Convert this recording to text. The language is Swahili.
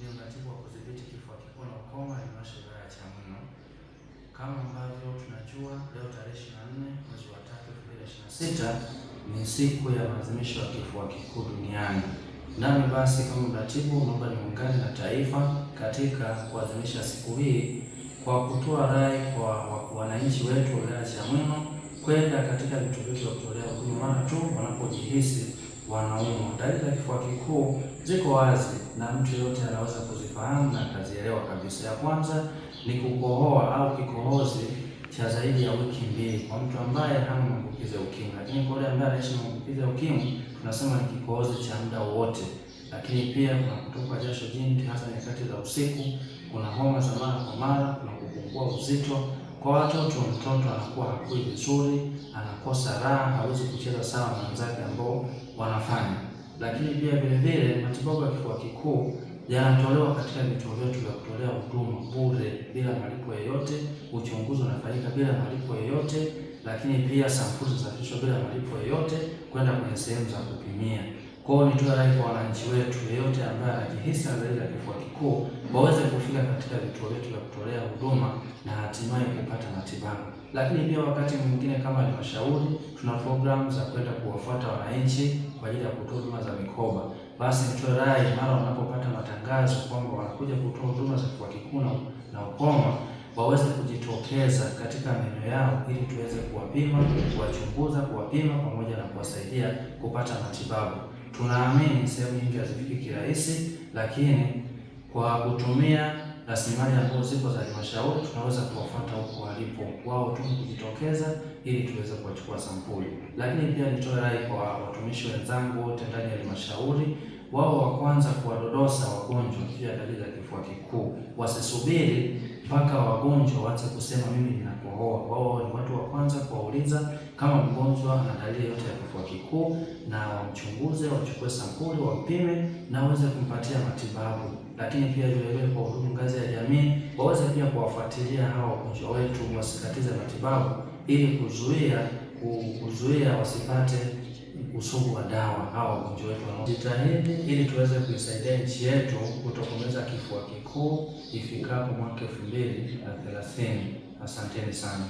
Ni mratibu wa kudhibiti kifua kikuu na ukoma halmashauri ya wilaya ya Chamwino. Kama ambavyo tunajua leo tarehe 24 mwezi wa 3 2026 ni siku ya maadhimisho ya kifua kikuu duniani. Nami basi kama mratibu, naomba niungane na taifa katika kuadhimisha siku hii kwa kutoa rai kwa wananchi wetu wa wilaya ya Chamwino kwenda katika vituo vyetu vya kutolea huduma mara tu wanapojihisi wanaumwa. Dalili za kifua kikuu ziko wazi na mtu yeyote anaweza kuzifahamu na akazielewa kabisa. Ya kwanza ni kukohoa au kikohozi cha zaidi ya wiki 2 kwa mtu ambaye hana maambukizi ya ukimwi, lakini kwa yule ambaye anaishi na maambukizi ya ukimwi tunasema ni kikohozi cha muda wote. Lakini pia kuna kutoka jasho jingi, hasa nyakati za usiku, kuna homa za mara kwa mara, kuna kupungua uzito. Kwa watoto, mtoto anakuwa hakui vizuri, anakosa raha, hawezi kucheza sawa na wenzake ambao wanafanya. Lakini pia vile vile matibabu ya kifua kikuu yanatolewa katika vituo vyetu vya kutolea huduma bure bila malipo yoyote, uchunguzi unafanyika bila malipo yoyote, lakini pia sampuli zinasafirishwa bila malipo yoyote kwenda kwenye sehemu za kupimia. Kwa hiyo nitoe rai kwa wananchi wetu, yeyote ambaye anajihisi na dalili ya kifua kikuu waweze kufika katika vituo vyetu vya kutolea huduma na hatimaye kupata matibabu. Lakini pia wakati mwingine kama halmashauri tuna programu za kwenda kuwafuata wananchi kwa ajili ya kutoa huduma za mikoba. Basi nitoe rai mara wanapopata matangazo kwamba wanakuja kutoa huduma za kifua kikuu na ukoma waweze kujitokeza katika maeneo yao ili tuweze kuwapima, kuwachunguza, kuwapima pamoja na kuwasaidia kupata matibabu. Tunaamini sehemu nyingi hazifiki kirahisi, lakini kwa kutumia rasilimali ambazo zipo za halmashauri tunaweza kuwafuata huko walipo, wao tu kujitokeza ili tuweze kuwachukua sampuli. Lakini pia nitoe rai kwa watumishi wenzangu wote ndani ya halmashauri, wao wa kwanza kuwadodosa wagonjwa juu ya dalili za kifua kikuu, wasisubiri mpaka wagonjwa waanze kusema mimi ninakohoa. Wao ni watu wa kwanza kuwauliza kama mgonjwa ana dalili yote ya kifua kikuu, na wamchunguze, wachukue sampuli, wampime na waweze kumpatia matibabu. Lakini pia vile vile kwa hudumu ngazi ya jamii waweze pia kuwafuatilia hawa wagonjwa wetu wasikatize matibabu, ili kuzuia wasipate usugu wa dawa hawa wagonjwa wetu. Jitahidi ili tuweze kuisaidia nchi yetu kutokomeza kifua kikuu ifikapo mwaka 2030. Asanteni sana.